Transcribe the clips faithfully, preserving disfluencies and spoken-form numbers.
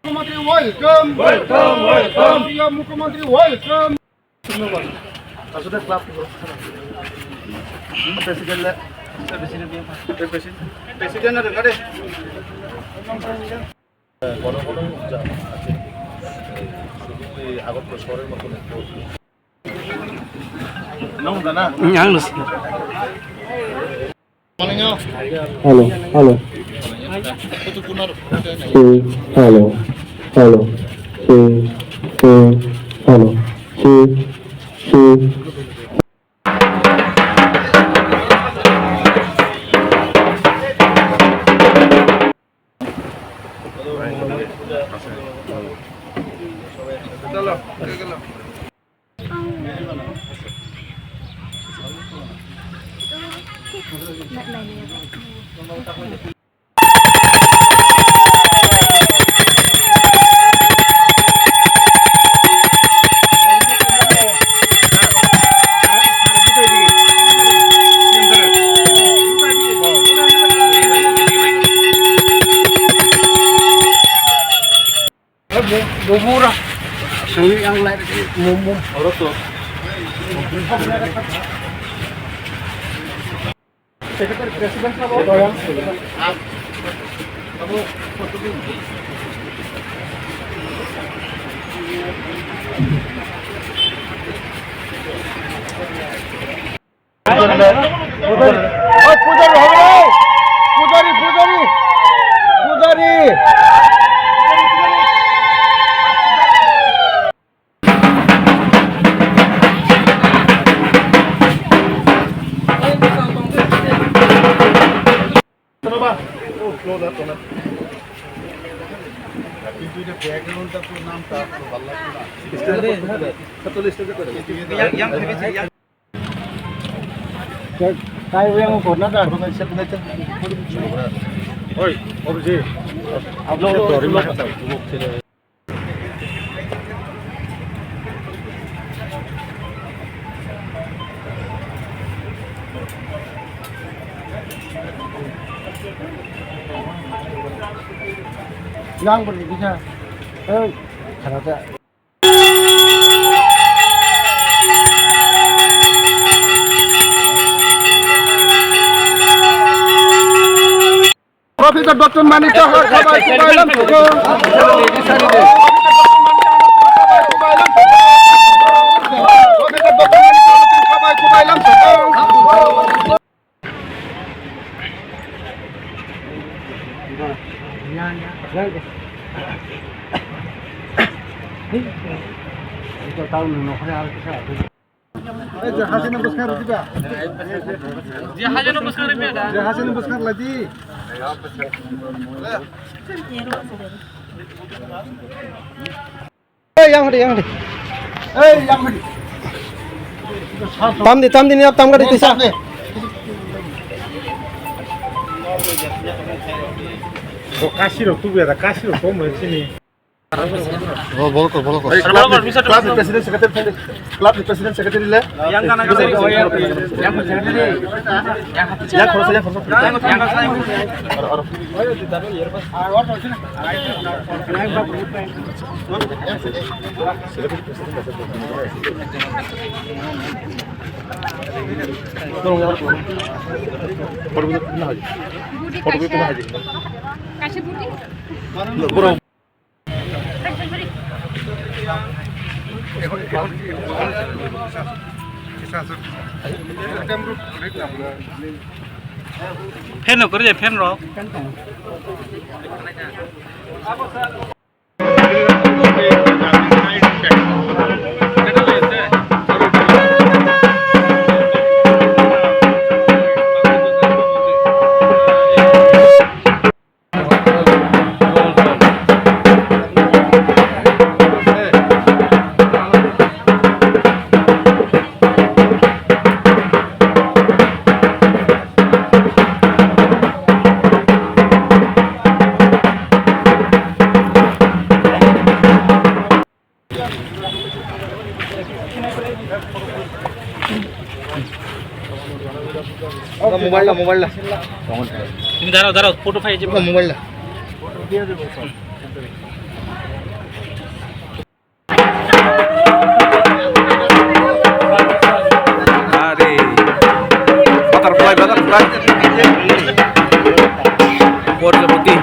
Mukhyamantri welcome, welcome, welcome. Mukhyamantri welcome. President le, president, president, president na dengade. ঘন ঘন উদযাপন আছে। এই শুধু এই আগরতলা শহরের মতো নেই। Hello, hello. Hello, hello. Hello. Pujari, pujari, pujari, pujari. কিন্তু এটা ব্যাকগ্রাউন্ডটা তো নামটা তো ভালো লাগছে না। স্টেজে করতে হবে। তো স্টেজে করে। ইয়াং, ইয়াং ভেবেছি, young. Kai yang ko na da. Oi, Abhijit. Upload, upload. Nang boleh bisa. Eh, salah tak. Professor Doctor Manik Saha khabai kubai lam sokong. Professor Doctor Manik Saha khabai kubai lam sokong. Ito tahu nung nokre harus bisa. Eh, jahaznya nang buskar kita. Jahaznya nang buskar kita. Jahaznya nang buskar lagi. Ei, yang hadi, yang hadi. Ei, yang hadi. Tam di, tam di, ni tam gadi tisa. Kasiro tu bera, kasiro tu mo sini. Oh, bol kor, bol kor. Club ni president secretary, club ni president secretary le. Yang kana kana. Yang khoroksa, yang khoroksa. Aro, aro. Photo na haji. Photo na haji. Kaise photo? Bro. Fan rok kwrwi, fan rok. মোবাইলটা, মোবাইলটা। তুমি দাঁড়াও, দাঁড়াও, photo phi যে। মোবাইলটা। আরে, butterfly, butterfly. প্রজাপতি।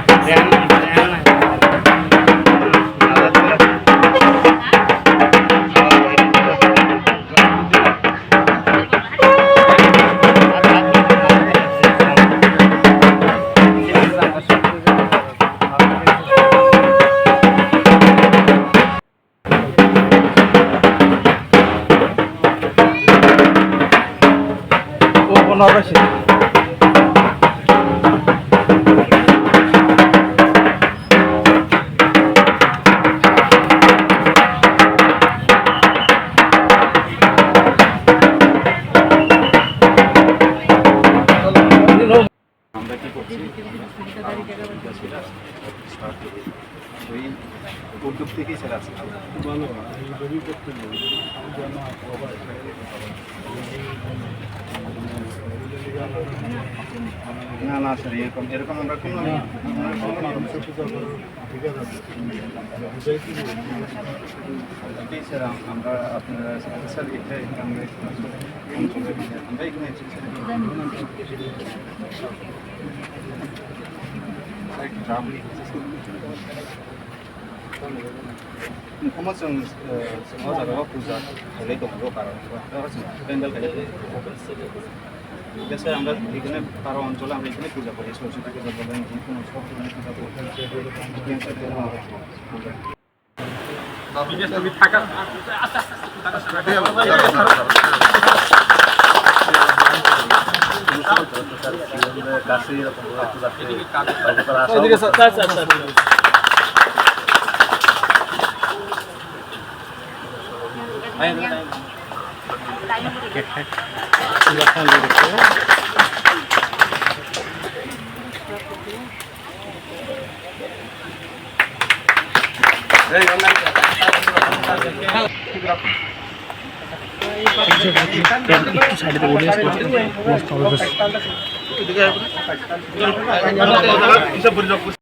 আমরা কি করছি? ওই উদ্যোগ থেকেই স্যার আজকে। না, না, স্যার, এরকম, এরকম আমরা কোনো, আমরা কোনো এটাই স্যার, আম-, আমরা আপনারা, স্যার, এটাই আমরা, আমরা এখানে এসেছি, sir. Omo chwng, eh, o jaga o puja khailai tongo, karon pandal khailai tongo. Jese amra ekhane paro onchole amra ekhane puja kori, Soroswoti puja bolen, je kono sab dhoroner puja kori.